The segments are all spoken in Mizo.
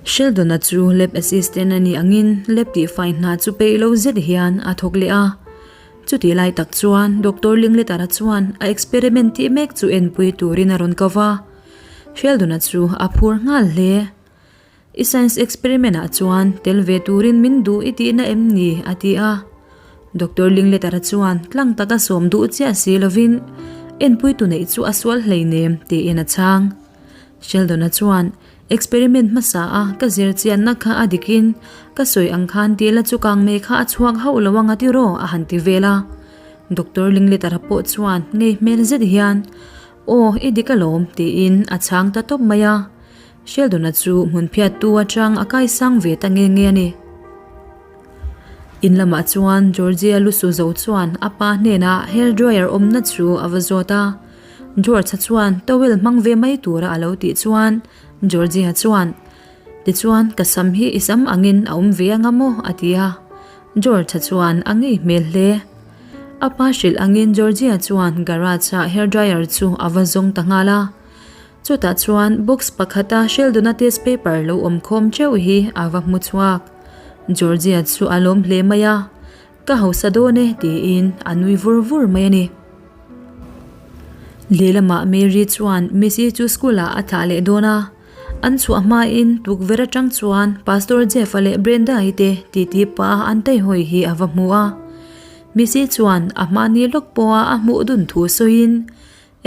Sheldon-a chu lab assistant a nih angin lab tihfai hna chu peih lo zet hian a thawk leh a. Chutih lai tak chuan Doctor Lingletara chuan a experiment tih mek chu enpui turin a rawn ko va. Sheldon-a chu a phur nghal hle. I science experiment ah chuan tel ve turin min duh i tihna em ni? a ti a. Doctor Lingletara chuan tlang taka sawm duh chiah si lovin enpuitu neih chu a sual hleinem tiin a chhang. Sheldon-a chuan experiment hmasa a ka zir chianna kha a dikin ka sawi ang khan tila chu kangmei kha a chhuak hauh lo anga tiraw a han ti vel a. Doctor Lingletara pawh chuan ngei hmel zet hian Aw i dik alawm tiin a chhang ta tawp mai a. Sheldon-a chu hmun phiattu atang a kaisang ve ta nge nge a ni. In lamah chuan Georgia lusu zo chuan a pa hnenah hair dryer awmna chu a va zawt a. George-a chuan towel hmang ve mai tura a lo tih chuan Georgia chuan, Tichuan ka sam hi i sam angin a awm ve anga maw? a ti a. George-a chuan a ngei hmel hle. A pa hrilh angin Georgia chuan garage-ah hair dryer chu a va zawng ta nghal a. Chutah chuan box pakhata Sheldon-a test paper lo awm khawm teuh hi a va hmu chhuak. Georgia chu a lawm hle mai a, Ka hausa dawn e tiin a nui vur vur mai a ni. Lehlamah Mary chuan Missy chu school-ah a thlah leh dawn a, an chhuah hmain tukverh atang chuan Pastor Jeff-a leh Brenda-i te titi pah an teihawi hi a va hmu a. Missy chuan a hmahni lawk pawha a hmuh dun thu sawiin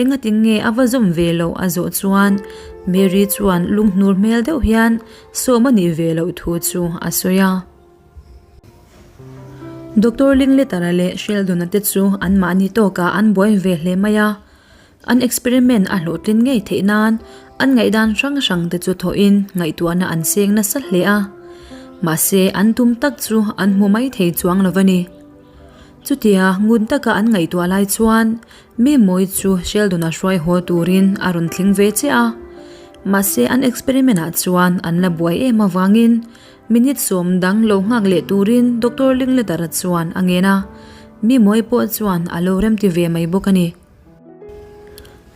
Engatin nge a va zawm ve loh a zawh chuan Mary chuan lunghnur hmel deuh hian sawm a nih ve loh thu chu a sawi a. Doctor Lingletara leh Sheldon-a te chu anmahni tawkah an buai ve hle mai a. An experiment a hlawhtlin ngei theih nan an ngaihdan hrang hrang te chu thawhin ngaihtuahna an seng nasa hle a. Mahse an tum tak chu an hmu mai thei chuang lo va ni. Chutia ngun taka an ngaihtuah lai chuan Mi mawi chu Sheldon-a hruai haw turin a rawn thleng ve chiah a. Mahse an experiment-ah chuan an la buai em avangin minute sawm dang lo nghak leh turin Doctor Lingletara chuan a ngen a. Mi mawi pawh chuan a lo remti ve mai bawk a ni.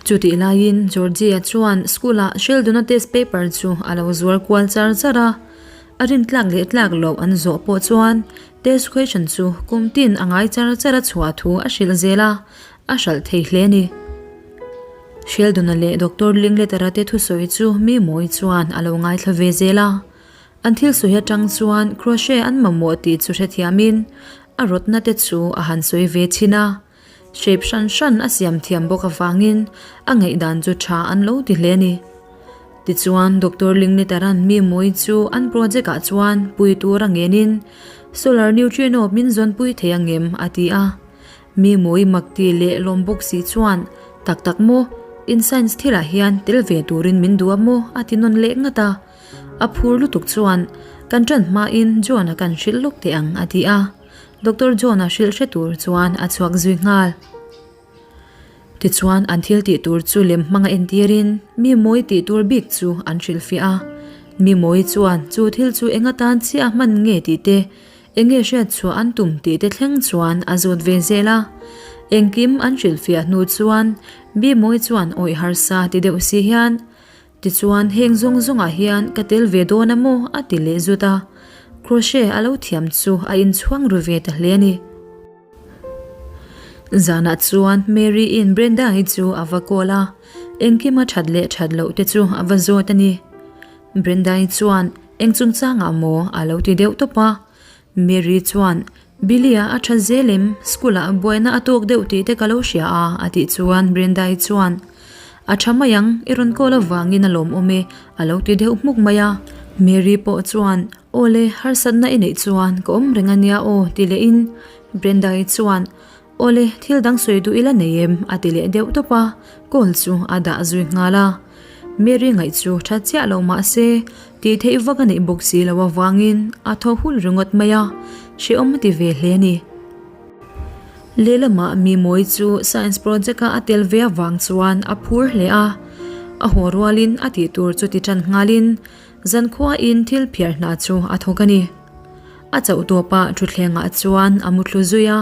Chutih laiin Georgie-a chuan school-ah Sheldon-a test paper chu a lo zuar kual char char a. A rintlak leh tlak loh an zawh pawh chuan Test question chu kum tin a ngai char char a chhuah thu a hrilh zel a, a hralh thei hle a ni. Sheldon-a leh Doctor Lingletara te thusawi chu mi mawi chuan a lo ngaithla ve zel a. An thil sawi atang chuan crochet an mamawh tih chu hrethiamin a rawtna te chu a han sawi ve thin a. Shape hran hran a siam thiam bawk avangin a ngaihdan chu tha an lo ti hle a ni. Tichuan Doctor Lingnitaran mi mawi chu an project ah chuan pui tur a ngenin Solar Neutrino min zawnpui thei angem a ti a. Mi mawi mak ti leh lawm bawk si chuan tak tak maw in science thilah hian tel ve turin min duh a maw a ti nawn leh ngat a. A phur lutuk chuan kan ṭan hmain John-a kan hrilh lawk teh ang a ti a. Doctor John-a hrilh hre tur chuan a chhuak zui nghal. Tichuan an thil tih tur chu lem hmanga entirin mi mawi tih tur bik chu an hrilhfiah a. Mi mawi chuan chu thil chu eng atan chiah hman nge tih te, eng nge hriat chhuah an tum tih te thleng chuan a zawt ve zel a. Engkim an hrilhfiah hnu chuan mi mawi chuan awih harsa ti deuh si hian Tichuan heng zawng zawngah hian ka tel ve dawn a maw? a ti leh zut a. Crochet a lo thiam chu a inchhuang ru ve ta hle a ni. Zanah chuan Mary-in Brenda-i chu a va call a, engkim a that leh that loh te chu a va zawt a ni. Brenda-i chuan eng chungchangah maw a lo ti deuh tawp a. Mary chuan, Billy-a a that zel em? School-ah buaina a tawk deuh tih te ka lo hria a, a tih chuan Brenda-i chuan, A tha mai ang, i rawn call avangin a lawmawm e, a lo ti deuh hmuk mai a. Mary pawh chuan, Aw le, harsatna i neih chuan ka awm reng a nia aw, ti lehin Brenda-i chuan, Aw le, thil dang sawi duh ila nei em? a ti leh deuh tawp a, call chu a dah zui nghal a. Mary ngaih chu tha chiah lo mah se, tih theih vak a neih bawk si lo avangin a thaw hul ringawt mai a, hrehawm a ti ve hle a ni. Lehlamah mi mawi chu science project-a a tel ve avang chuan a phur hle a, a haw rualin a tih tur chu ti tan nghalin zankhuain thil phiar hna chu a thawk a ni. A chauh tawpah thutthlengah chuan a muthlu zui a.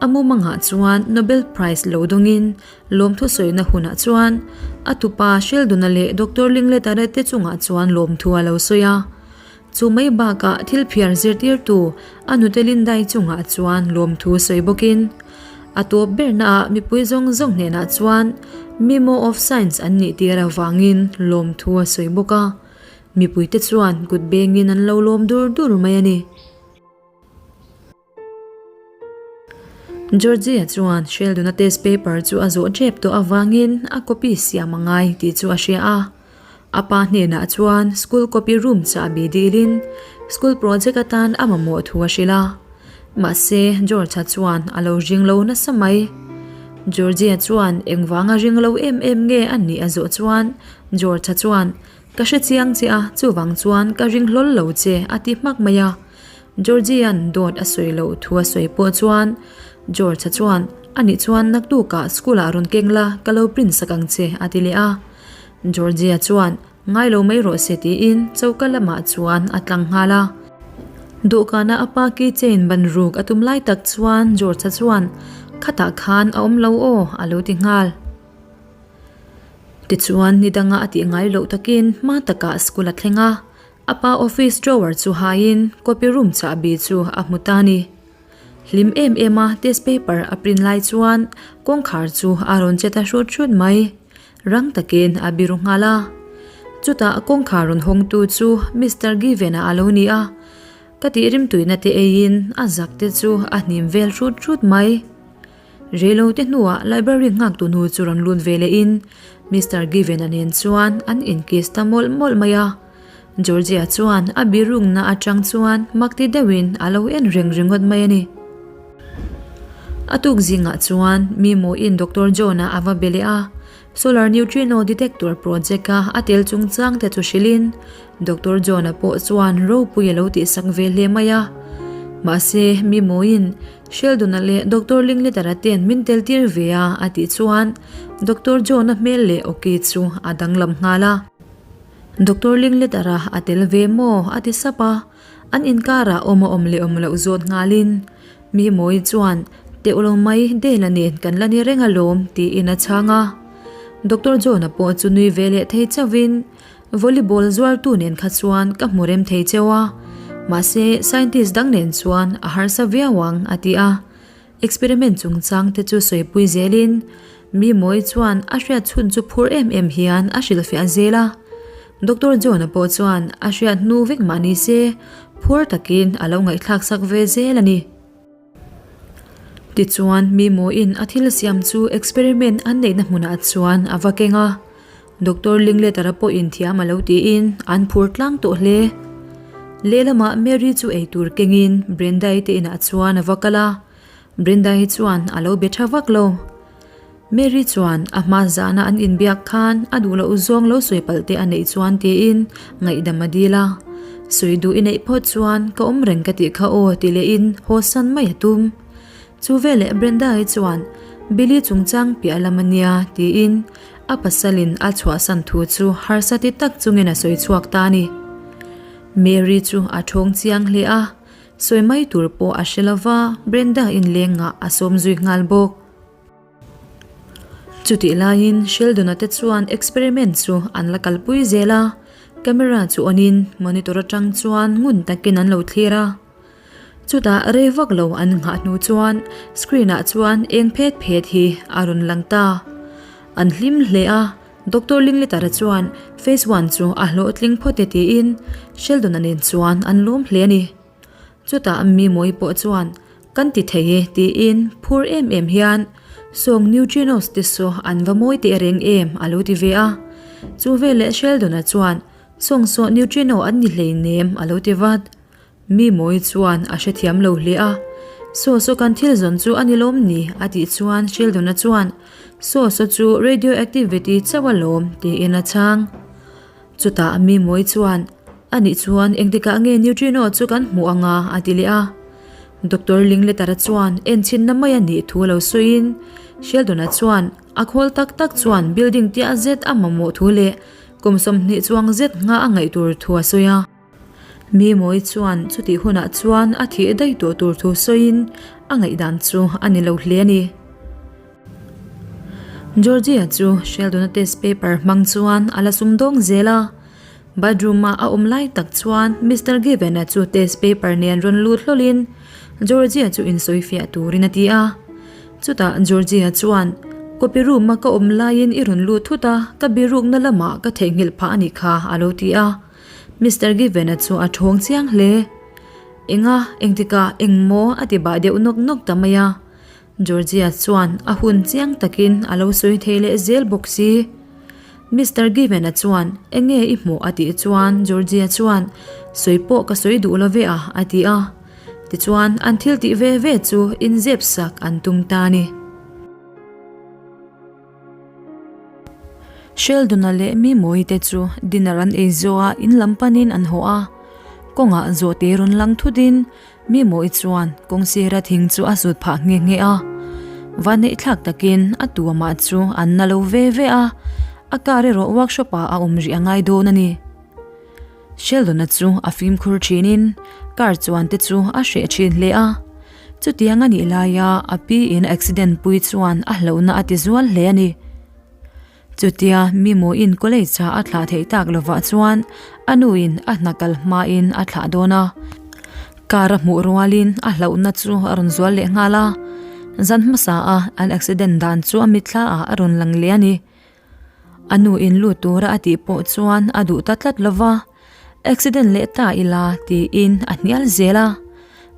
A mumangah chuan Nobel Prize lo dawngin lawmthu sawina hunah chuan a tupa Sheldon-a leh Doctor Linklater-a te chungah chuan lawmthu a lo sawi a. Chu mai bakah thil phiar zirtirtu a nute Lindai chungah chuan lawmthu sawi bawkin a tawp bernaah mipui zawng zawng hnenah chuan Memo of Science an nih tir avangin lawmthu a sawi bawk a. Mipuite chuan kut bengin an lo lawm dur dur mai a ni. Georgie-a chuan Sheldon-a test paper chu a zawh tep tawh avangin a copy siam a ngai tih chu a hria a. A pa hnenah chuan school copy room chahbi dilin school project atan a mamawh thu a hrilh a. Mahse, George-a chuan a lo ring lo nasa mai. Georgie-a chuan engvanga ring lo em em nge a nih a zawh chuan George-a chuan, Ka hre chiang che a, chuvang chuan ka ring hlawl lo che a ti hmak mai a. Georgie-a'n dawt a sawi loh thu a sawi pawh chuan George-a chuan, Anih chuan naktukah school-ah rawn keng la, ka lo print sak ang che, a ti leh a. Georgie-a chuan, Ngai lo mai rawh se tiin choka lamah chuan a tlang nghal a. Dawhkana a pa keychain ban ruk a tum lai tak chuan George-a chuan, Khatah khan a awm lo aw, a lo ti nghal. Tichuan ni danga a tih ngai loh takin hma takah school a thleng a. A pa office drawer chu haiin copy room chahbi chu a hmu ta a ni. Hlim em em a test paper a print lai chuan kawngkhar chu a rawn che ta hrut hrut mai. Rang takin a biru nghal a. Chutah kawngkhar rawn hawngtu chu Mister Given-a a lo ni a. Ka tih rimtuina te eiin a zak te chu a hnim vel hrut hrut mai. Reilo te hnuah library nghaktu nu chu rawn lut ve lehin Mister Given-a nen chuan an inkiss ta mawlh mawlh mai a. Georgia chuan a birukna atang chuan makti deuhin a lo en reng ringawt mai a ni. A tuk zingah chuan mi mawiin Doctor John-a a va be leh a, Solar Neutrino Detector project-a a tel chungchang te chu hrilhin Doctor John-a pawh chuan ropui a lo tihsak ve hle mai a. Mahse, mi mawiin Sheldon-a leh Doctor Linklater-a ten min tel tir ve a a tih chuan Doctor John-a hmel leh awki chu a danglam nghal a. Doctor Linklater-a a tel ve maw? a ti sap a, an inkarah awm a awm leh awm loh zawt nghalin mi mawi chuan teuh lo mai Dale-a nen kan la ni reng alawm tiin a chhang a. Doctor John-a pawh chu nui ve leh thei chauhin Volleyball zuartu nen kha chuan ka hmu rem thei cheu a, mahse scientist dang nen chuan a harsa viau ang a ti a. Experiment chungchang te chu sawipui zelin mi mawi chuan a hriat chhun chu phur em em hian a hrilhfiah zel a. Doctor John-a pawh chuan a hriat hnu vek mah ni se phur takin a lo ngaihthlak sak ve zel a ni. Tichuan mi mawiin a thil siam chu experiment an neihna hmunah chuan a va keng a. Doctor Linklater-a pawhin thiam a lo tiin an phur tlang tawh hle. Lehlamah Mary chu eitur kengin Brenda-i te inah chuan a va kal a, Brenda-i chuan a lo be tha vak lo. Mary chuan a hma zahna an inbiak khan a duh loh zawng lo sawi palh te a neih chuan tiin ngaihdam a dil a. Sawi duh i neih phawt chuan ka awm reng ka tih kha aw ti lehin haw san mai a tum. Chu veleh Brenda-i chuan Billy chungchang piah lam a nia tiin A pasalin a chhuahsan thu chu harsa ti tak chungin a sawi chhuak ta a ni. Mary chu a thawng chiang hle a, sawi mai tur pawh a hre lo va, Brenda inlengah a sawm zui nghal bawk. Chutih laiin Sheldon-a te chuan experiment chu an la kalpui zel a, camera chu on in monitor atang chuan ngun takin an lo thlir a. Chutah rei vak lo an nghah hnu chuan screen ah chuan eng phet phet hi a rawn lang ta. An hlim hle a, Doctor Linklater-a chuan phase one chu a hlawhtling phawt e tiin Sheldon-a nen chuan an lawm hle a ni. Chutah mi mawi pawh chuan kan ti thei e tiin phur em em hian sawng neutrinos te saw an va mawi teh reng em a lo ti ve a. Chu veleh Sheldon-a chuan sawng saw neutrino an ni hleinem a lo ti vat. Mi mawi chuan a hrethiam lo hle a, Saw saw kan thil zawn chu a ni lawm ni? a tih chuan Sheldon-a chuan, Saw saw chu radioactivity chauh a lawm, tiin a chhang. Chutah mi mawi chuan, A nih chuan engtikah nge neutrino chu kan hmuh ang a? a ti leh a. Doctor Linklater-a chuan enchhinna mai a nih thu lo sawiin Sheldon-a chuan a khawl tak tak chuan building tiah zet a mamawh thu leh kum 20 chuang zet nghah a ngaih tur thu a sawi a. Mimawii chuan chutih hunah chuan a thih daih tawh tur thu sawiin a ngaihdan chu a ni lo hle a ni. Georgia chu Sheldon-a test paper hmang chuan a la sumdawng zel a. Bathroom-a a awm lai tak chuan Mister Given-a chu test paper nen rawn lut hlawlin Georgia chu insawifiah turin a ti a. Chutah Georgia chuan, Copy room-a ka awm laiin i rawn lut thut a, ka birukna lamah ka theihnghilh phah a nih kha, a lo ti a. Mister Given-a chu a thawng chiang hle. Enga, engtikah, engmaw a ti bah deuh nawk nawk ta mai a. Georgia chuan a hun chiang takin a lo sawi thei leh zel bawk si. Mister Given-a chuan, Enge i hmuh? a tih chuan Georgia chuan, Sawi pawh ka sawi duh lo ve a, a ti a. Tichuan, an thil tih ve ve chu inzep sak an tum ta a ni. Sheldon-a leh Mimawii te chu dinner an ei zawh a, in lam panin an haw a. Kawngah zawhte rawn lang thutin Mimawii chuan kawngsira thing chu a zut phah nghe nghe a. Vanneih thlak takin a tuamah chu an na lo ve ve a, a car erawh workshop ah a awm rih a ngai dawn a ni. Sheldon-a chu a fimkhur thinin car chuan te chu a hreh thin hle a. Chutiang a nih laia a pi in accident pui chuan a hlauhna a ti zual hle a ni. Chutia Mimo-in college ah a thlah theih tak lovah chuan a nuin a hna kal hmain a thlah dawn a. Car a hmuh rualin a hlauhna chu a rawn zual leh nghal a. Zan hmasa a an accident dan chu a mitthla ah a rawn lang leh a ni. A nu in lut tura a tih pawh chuan a duh ta tlat lo va, Accident leh ta ila tiin a hnial zel a.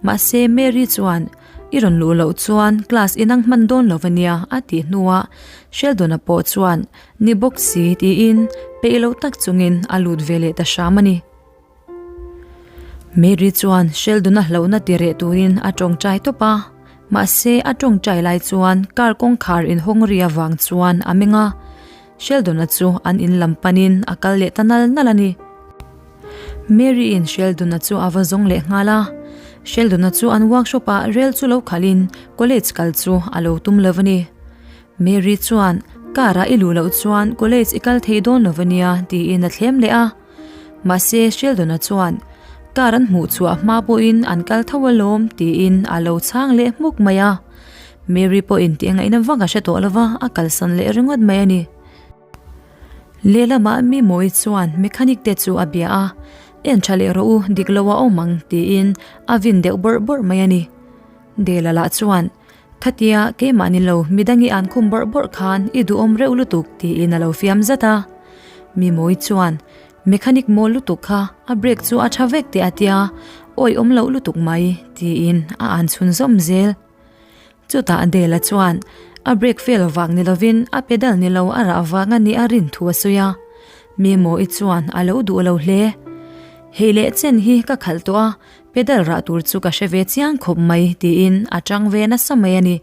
Mahse Mary chuan, I rawn luh loh chuan class inang hman dawn lo ania a tih hnuah Sheldon-a pawh chuan, Ni bawk si tiin peih lo tak chungin a lut ve leh ta hram a ni. Mary chuan Sheldon-a hlauhna ti reh turin a tawngtai tawp a, mahse a tawngtai lai chuan car kawngkhar inhawng ri avang chuan a meng a, Sheldon-a chu an in lam panin a kal leh ta nal nal a ni. Mary-in Sheldon-a chu a va zawng leh nghal a, Sheldon-a chu an workshop-ah rel chu lo khalhin college kal chu a lo tum lo a ni. Mary chuan, Car-ah i luh loh chuan college i kal thei dawn lo a nia, tiin a thlem leh a. Mahse, Sheldon-a chuan, Car an hmuh chhuah hma pawhin an kal tho alawm, tiin a lo chhang leh hmuk mai a. Mary pawhin tih ngaihna vak a hre tawh lo va, a kalsan leh ringawt mai a ni. Lehlamah Mimawii chuan mechanic te chu a bia a, En tha leh rawh u, dik lo a awm ang, tiin a vin deuh bawrh bawrh mai a ni. Dela lah chuan, Khatia, keimah ni lo, midang i an khum bawrh bawrh khan i duhawm reuh lutuk, tiin a lo fiam zat a. Mimawii chuan, Mechanic mawl lutuk kha, a brake chu a tha vek teh a tia, awi awm loh lutuk mai, tiin a an chhun zawm zel. Chutah Dela chuan, A brake fail vang ni lovin a pedal ni lo a rah vang a nih a rin thu a sawi a. Mimawii chuan a lo duh lo hle. Hei leh chen hi ka khalh tawh a, Pedal rah tur chu ka hre ve chiang khawp mai tiin a tang ve nasa mai a ni.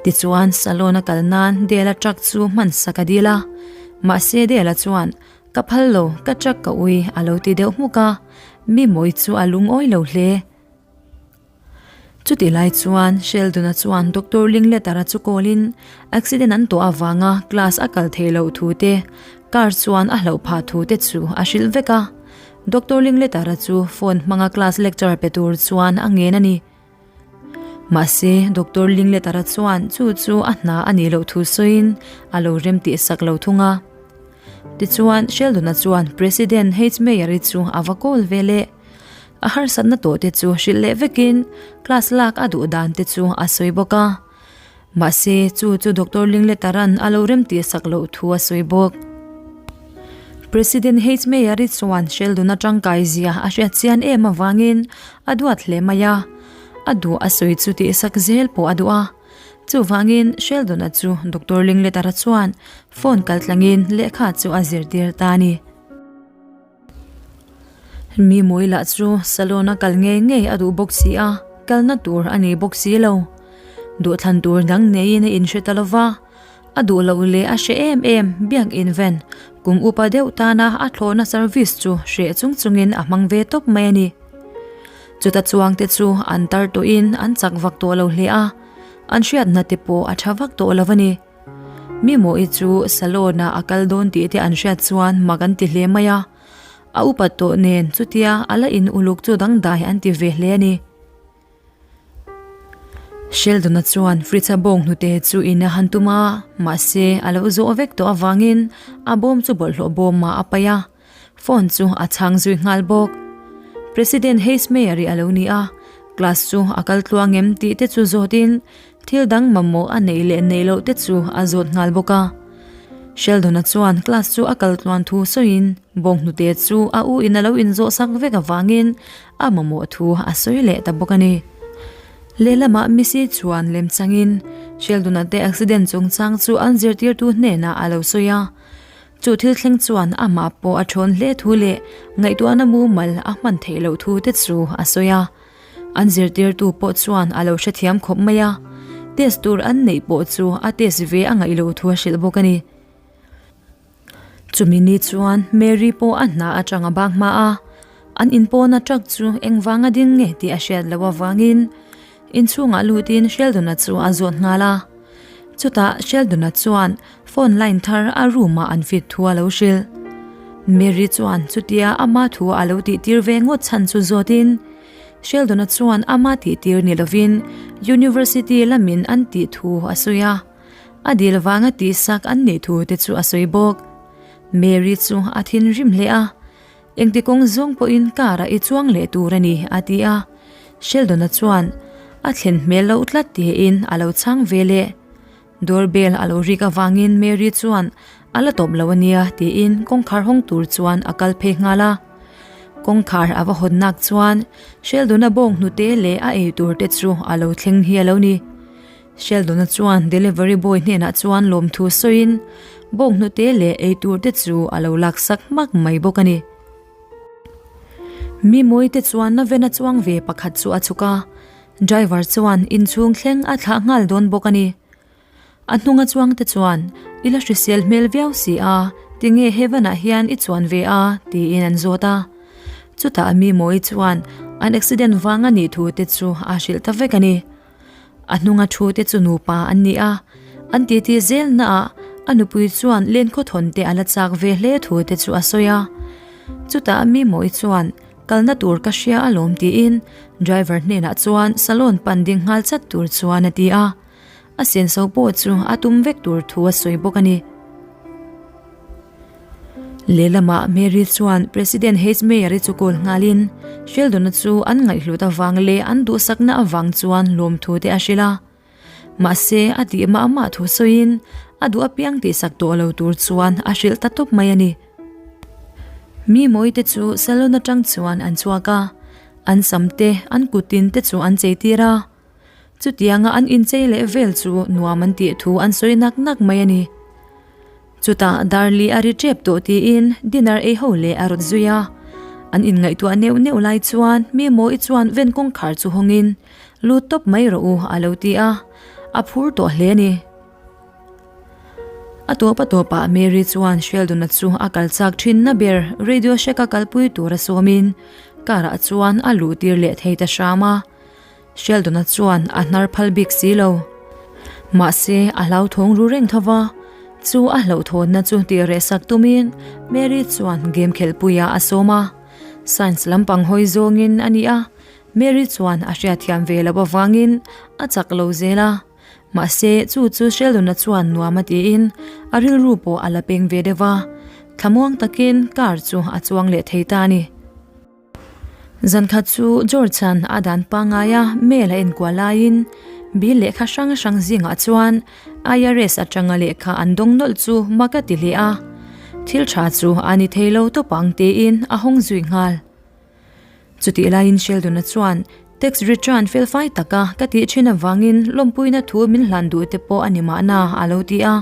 Tichuan salon a kal nan Dela truck chu hman sak a dil a, mahse Dela chuan ka phal lo, ka truck ka ui a lo ti deuh hmuk a, Mimawii chu a lungawi lo hle. Chutih lai chuan Sheldon-a chuan Doctor Lingletara chu call-in accident an tawh avanga class a kal theih loh thu te, car chuan a hlauh phah thu te chu a hrilh vek a. Doctor Lingletara chu phone hmanga class lecture pe tur chuan a ngen a ni. Mahse, Doctor Lingletara chuan chu chu a hna a nih loh thu sawiin a lo rem tih sak lo thung a. Tichuan, Sheldon-a chuan President H. Mayer-i chu a va call ve leh. A harsatna tawh te chu hrilh leh vekin class lak a duh dan te chu a sawi bawk a. Mahse, chu chu Doctor Lingletaran a lo rem tih sak loh thu a sawi bawk. President H. Mayer-i chuan Sheldon-a tangkai zia a hriat chian em avangin a duat hle mai a. A duh a sawi chu tihsak zel pawh a duh a. Chuvangin Sheldon-a chu Doctor Lingletara chuan phone kaltlangin lehkha chu a zirtir ta a ni. Mi mawi lah chu salon a kal ngei ngei a duh bawk si a, kalna tur a nei bawk si lo. Duhthlan tur dang neiin a inhre ta lo va, a duh loh leh a hre em em biak inven kum upa deuh tana a thlawhna service chu hreh chung chungin a hmang ve tawp mai a ni. Chuta chuangte chu an tar tawhin an chak vak tawh lo hle a, an hriatna te pawh a tha vak tawh lo a ni. Mi mawi chu salon ah a kal dawn tih te an hriat chuan mak an ti hle mai a. A upat tawh nen chutia a la in uluk chu dangdai an ti ve hle a ni. Sheldon-a chuan fridge-a bawng hnute chu in a han tum a, mahse a lo zawh vek tawh avangin a bawm chu bawlhhlawh bawmah a paih a, phone chu a chhang zui nghal bawk. President Heismeyer-i a lo ni a, class chu a kal tluang em tih te chu zawtin thil dang mamawh a neih leh neih loh te chu a zawt nghal bawk a. Sheldon-a chuan class chu a kal tluan thu sawiin bawng hnute chu a u in a lo inzawh sak vek avangin a mamawh thu a sawi leh ta bawk a ni. Lehlamah Missy chuan lem changin Sheldon-a te accident chungchang chu an zirtirtu hnenah a lo sawi a. Chu thil thleng chuan amah pawh a thawn hle thu leh ngaihtuahna mumal a hman theih loh thu te chu a sawi a. An zirtirtu pawh chuan a lo hrethiam khawp mai a, test tur an neih pawh chu a test ve a ngaih loh thu a hrilh bawk a ni. Chumi ni chuan Mary pawh a hna atang a bak hma a, an inpawna truck chu engvanga ding nge tih a hriat loh avangin inchhungah lutin Sheldon-a chu a zawt nghal a. Chutah Sheldon-a chuan phone line thar a room-ah an fit thu a lo hrilh. Mary chuan chutia ama thu a lo tihtir ve ngawt chhan chu zawtin Sheldon-a chuan ama tihtir ni lovin University lamin an tih thu a sawi a. A dil vanga tihsak an nih thu te chu a sawi bawk. Mary chu a thinrim hle a, Engti kawng zawng pawhin car ah i chuang leh tur a ni, a ti a. Sheldon-a chuan a thlen hmel loh tlat tiin a lo chhang ve leh. Door bell a lo rik avangin Mary chuan a la tawp lo a nia tiin kawngkhar hawng tur chuan a kal phei nghal a. Kawngkhar a va hawn nak chuan Sheldon-a bawng hnute leh a ei tur te chu a lo thleng hi a lo ni. Sheldon-a chuan delivery boy hnenah chuan lawmthu sawiin bawnghnute leh eitur te chu a lo laksak hmak mai bawk a ni. Mi mawite chuan Naven-a chuang ve pakhat chu a chhuk a, driver chuan inchhung thleng a thlah nghal dawn bawk a ni. A hnunga chuangte chuan, I la hrisel hmel viau si a, tinge heaven-ah hian i chuan ve a? tiin an zawt a. Chutah mi mawi chuan an accident vang a nih thu te chu a hrilh ta vek a ni. A hnunga thu te chu nupa an ni a, an titi zel naah a nupui chuan lenkhaw thawn te a la chak ve hle thu te chu a sawi a. Chutah mi mawi chuan kalna tur ka hria alawm tiin driver hnenah chuan salon pan ding nghal chat tur chuan a ti a. A senso pawh chu a tum vek tur thu a sawi bawk a ni. Lehlamah Mary chuan President Heismeyer-i chu call nghalin Sheldon-a chu an ngaihhlut avang leh an duhsakna avang chuan lawmthu te a hrilh a. Mahse, a tih mah mah thu sawiin a duh apiang tihsak tawh lo tur chuan a hrilh ta tawp mai a ni. Mi mawite chu salon atang chuan an chhuak a, an sam te, an kuttin te chu an cheitir a. Chutianga an inchei leh vel chu nuam an tih thu an sawi nak nak mai a ni. Chutah Darli a ri tep tawh tiin dinner ei ho leh a rawt zui a. An inngaihtuah neuh neuh lai chuan mi mawi chuan ven kawngkhar chu hawngin lut tawp mai rawh u a lo ti a, a phur tawh hle a ni. A tawp a tawpah Mary chuan Sheldon-a chu a kal chak thinna ber Radio Shack-a kalpui tura sawmin car-ah chuan a luh tir leh thei ta hram a. Sheldon-a chuan a hnar phal bik si lo. Mahse, a hlauthawng ru reng tho va. Chu a hlauhthawnna chu tih reh sak tumin Mary chuan game khelhpuiah a sawm a. Science lampang hawi zawngin a ni a, Mary chuan a hriatthiam ve loh avangin a chak lo zel a. Mahse, chu chu Sheldon-a chuan nuam a tiin a rilru pawh a la peng ve deuh va. Thlamuang takin car chu a chuang leh thei ta a ni. Zankhat chu George-a'n a dan pangaia mail a enkuah laiin bill lehkha hrang hrang zingah chuan IRS atanga lehkha an dawng nawlh chu mak a ti hle a, thil tha chu a ni thei lo tawp ang tiin a hawng zui nghal. Chutih laiin Sheldon-a chuan tax return felfai taka ka tih thin avangin lawmpuina thu min hlan duh te pawh a ni mahna a lo ti a.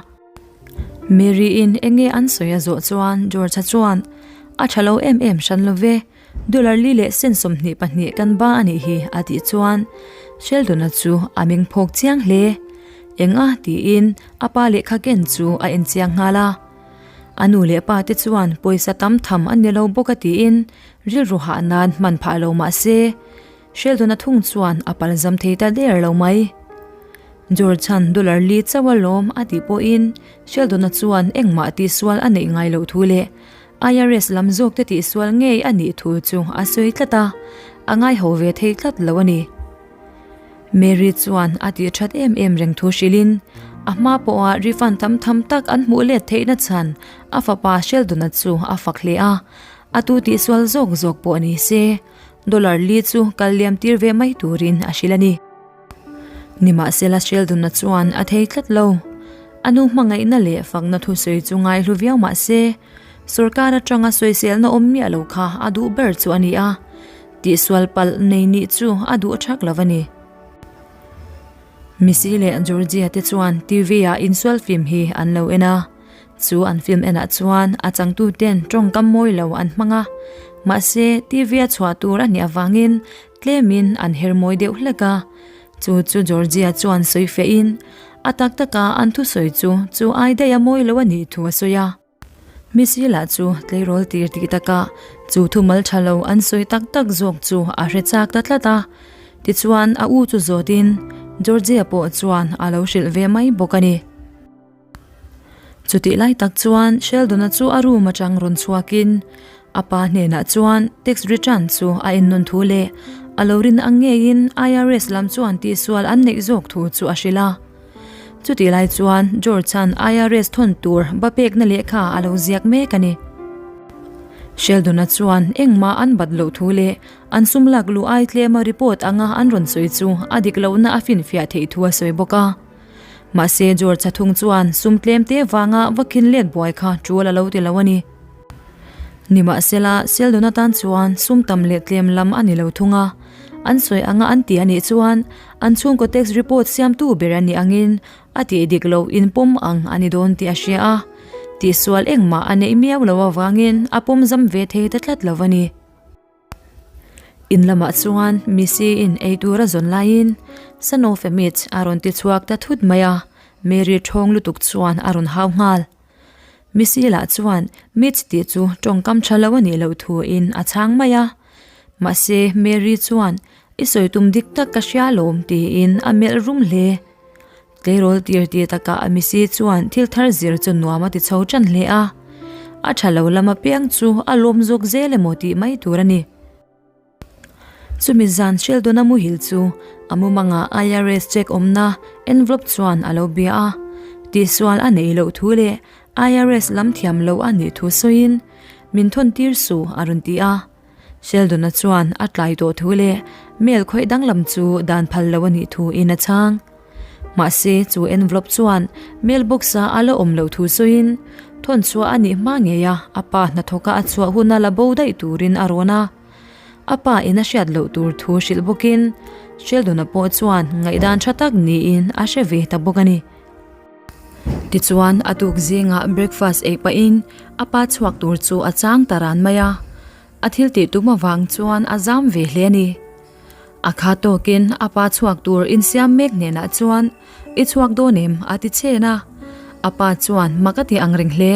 Mary-in eng nge an sawi a zawh chuan George-a chuan, A tha lo em em hran lo ve, dollar li leh sen 22 kan ba a nih hi a tih chuan Sheldon-a chu a meng phawk chiang hle. Eng a? tiin a pa lehkha ken chu a en chiang nghal a. A nu leh pa te chuan pawisa tam tham a ni lo bawk a tiin rilru hah nan hman phah lo mah se, Sheldon-a thung chuan a palzam thei ta der lo mai. George-a'n dollar li chauh a lawm a tih pawhin Sheldon-a chuan engmah tihsual a neih ngai loh thu leh. IRS lam zawk te tihsual ngei a nih thu chu a sawi tlat a, a ngaiho ve thei tlat lo a ni. Mary chuan a tih that em em reng thu hrilhin a hma pawha refund tam tham tak an hmuh let theihna chhan a fapa Sheldon-a chu a fak hle a, a tu tihsual zawk zawk pawh ni se dollar li chu kal liam tir ve mai turin a hrilh a ni. Nimahsela Sheldon-a chuan a thei tlat lo. A nu hmangaihna leh fakna thusawi chu ngaihlu viau mah se, sorkar atanga sawiselna awm miah lo kha a duh ber chu a ni a, tihsual palh nei nih chu a duh thak lo a ni. Missy leh Georgia te chuan TV ah insual film hi an lo en a, chu an film enah chuan a changtu ten tawngkam mawi lo an hmang a, mahse TV a chhuah tur a nih avangin tlemin an her mawi deuh hlek a, chu chu Georgia chuan sawi fehin a tak taka an thusawi chu chu ai daih a mawi lo a nih thu a sawi a. Missy lah chu tleirawl tir tih takah chu thumal tha lo an sawi tak tak zawk chu a hre chak ta tlat a, tichuan a u chu zawtin Georgia pawh chuan a lo hrilh ve mai bawk a ni. Chutih lai tak chuan Sheldon-a chu a room atang rawn chhuakin a pa hnenah chuan tax return chu a ennawn thu leh a lo rin ang ngeiin IRS lam chuan tihsual an neih zawk thu chu a hrilh a. Chutih lai chuan George-a'n IRS thawn tur ba pekna lehkha a lo ziak mek a ni. Sheldon-a chuan engmah an bat loh thu leh an sum lak luh ai tlema report anga an rawn sawi chu a dik lohna a finfiah theih thu a sawi bawk a. Mahse George-a thung chuan sum tlem te vanga va khin let buai kha tul a lo ti lo a ni. Nimahsela, Sheldon atan chuan sum tam leh tlem lam a ni lo thung a. An sawi anga an ti a nih chuan an chhungkaw tax report siamtu ber a nih angin a tih dik loh inpawm ang a ni dawn tih a hria a. Tihsual engmah a neih miau loh avangin a pawm zam ve thei ta tlat lo a ni. In lamah chuan Missy in ei tur a zawn laiin Son of a Mitch a rawn ti chhuak ta thut mai a, Mary ṭhawng lutuk chuan a rawn hau nghal. Missy lah chuan Mitch tih chu ṭawngkam ṭha lo a nih loh thuin a chhang mai a. Mahse Mary chuan I sawi tum dik tak ka hria lawm tiin a melh rum hle. Tleirawl tir tir takah a misi chuan thil thar zir chu nuam a ti chho tan hle a, a tha lo lam apiang chu a lawm zawk zel emaw tih mai tur a ni. Chumi zan Sheldon-a muhil chu a mumangah IRS check awmna envelope chuan a lo bia a, tihsual a neih loh thu leh IRS lam thiam loh a nih thu sawiin, Min thawn tir suh a rawn ti a. Sheldon-a chuan a tlai tawh thu leh mail khawih danglam chu dan phal lo a nih thu in a chhang. Mahse, chu envelope chuan mail box-a a la awm loh thu sawiin thawn chhuah a nih hma ngei a, a pa hnathawka a chhuah huna la bo daih turin a rawn a. A pa in a hriat loh tur thu hrilh bawkin Sheldon-a pawh chuan ngaihdan tha tak niin a hre ve ta bawk a ni. Tichuan, a tuk zingah breakfast ei pahin a pa chhuak tur chu a chang ta ran mai a, a thil tih tum avang chuan a zam ve hle a ni. A kha tawkin a pa chhuak tur insiam mek hnenah chuan, I chhuak dawn em? a ti chen a, a pa chuan mak a ti ang reng hle.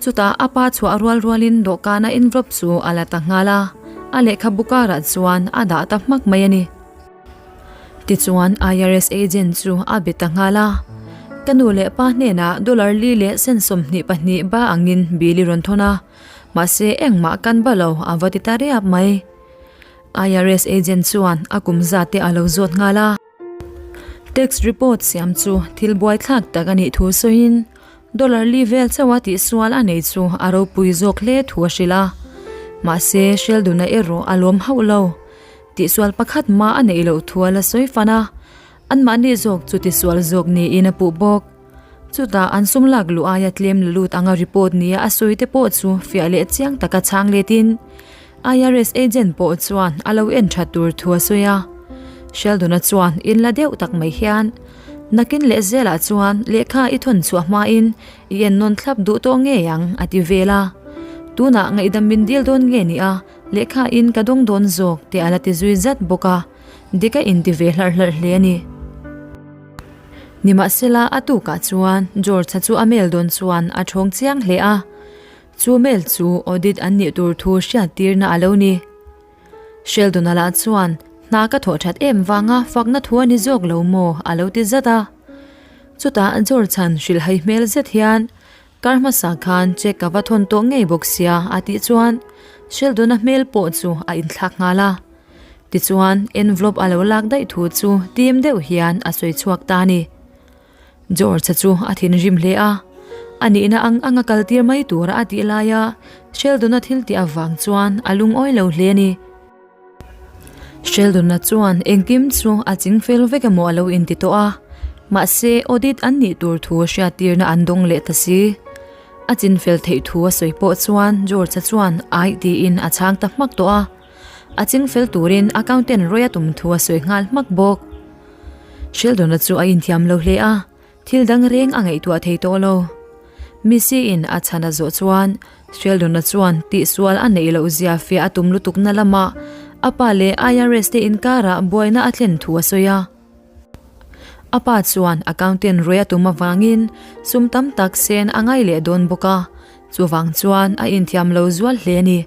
Chutah a pa chhuah rual rualin dawhkana envelope chu a la ta nghal a, a lehkhabu karah chuan a dah ta hmak mai a ni. Tichuan IRS agent chu a be ta nghal a, Ka nu leh pa hnenah dollar li leh cent 22 ba angin bill i rawn thawn a, mahse engmah kan ba lo a va ti ta riap mai. IRS agent chuan a kum zat te a lo zawt nghal a. Tax report siam chu thil buaithlak tak a nih thu sawiin dollar li vel chauha tihsual a nei chu a ropui zawk hle thu a hrilh a. Mahse Sheldon-a erawh a lawm hauh lo. Tihsual pakhat mah a neih loh thu a la sawi fan a, anmahni zawk chu tisual zawk niin a puh bawk. Chutah an sum lak luh aia tlem la lut anga report nia a sawi te pawh chu fiah leh chiang taka chhang letin IRS agent pawh chuan a lo en tha tur thu a sawi a. Sheldon-a chuan in la deuh tak mai hian nakin leh zelah chuan lehkha i thawn chhuah hmain i en nawn thlap duh tawh ngei ang a ti vel a. Tunah ngaihdam min dil dawn nge ni a Lehkha in ka dawng dawn zawk tih a la ti zui zat bawk a, dik a inti ve hlarh hlarh hle a ni. Nimahsela a tukah chuan George-a chu a mail dawn chuan a thawng chiang hle a, chu mail chu audit an nih tur thu hriattirna a lo ni. Sheldon-a lah chuan hna ka thawh that em vanga fakna thu a ni zawk lo maw a lo ti zat a. Chutah George-a'n hrilhhai hmel zet hian. Kar hmasa khan check ka va thawn tawh ngei bawk sia a tih chuan Sheldon-a hmel pawh chu a inthlak nghal a. Tichuan envelope a lo lak daih thu chu tim deuh hian a sawi chhuak ta a ni. George-a chu a thinrim hle a, a nihna ang anga kal tir mai tura a tih laia Sheldon-a thil tih avang chuan a lungawi lo hle a ni. Sheldon-a chuan engkim chu a ching fel vek emaw a lo inti tawh a, mahse audit an nih tur thu hriattirna an dawng leh ta si. A chin fel theih thu a sawi pawh chuan George-a chuan aih tiin a chhang ta hmak tawh a, a ching fel turin accountant rawih a tum thu a sawi nghal hmak bawk. Sheldon-a chu a inthiam lo hle a, Thil dang reng a ngaihtuah thei tawh lo. Missy-in a chhan a zawh chuan Sheldon-a chuan tihsual a neih loh zia fiah a tum lutukna lamah a pa leh IRS te inkarah buaina a thlen thu a sawi a. A pa chuan accountant ruai a tum avangin sum tam tak sen a ngai leh dawn bawk a, chuvang chuan a inthiam lo zual hle a ni.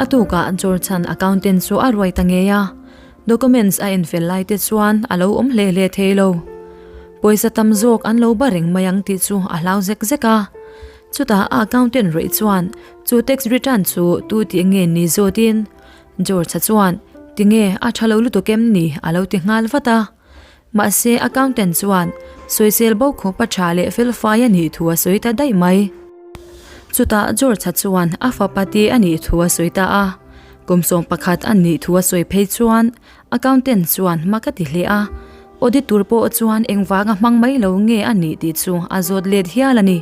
A tukah George-a'n accountant chu a ruai ta ngei a, documents a enfel lai te chuan a lo awm hle hle thei lo. Pawisa tam zawk an lo ba reng mai ang tih chu a hlau zek zek a. Chutah a accountant rawih chuan chu tax return chu tu tih nge ni zawtin George-a chuan tinge a tha lo lutuk em ni a lo ti nghal vat a. Mahse accountant chuan sawisel bo khawp a tha leh felfai a nih thu a sawi ta daih mai. Chutah George-a chuan a fapa ti a nih thu a sawi ta a, kum 11 a nih thu a sawi phei chuan accountant chuan mak a ti hle a, audit tur pawh chuan engvanga hmang mai lo nge a nih tih chu a zawt let hial a ni.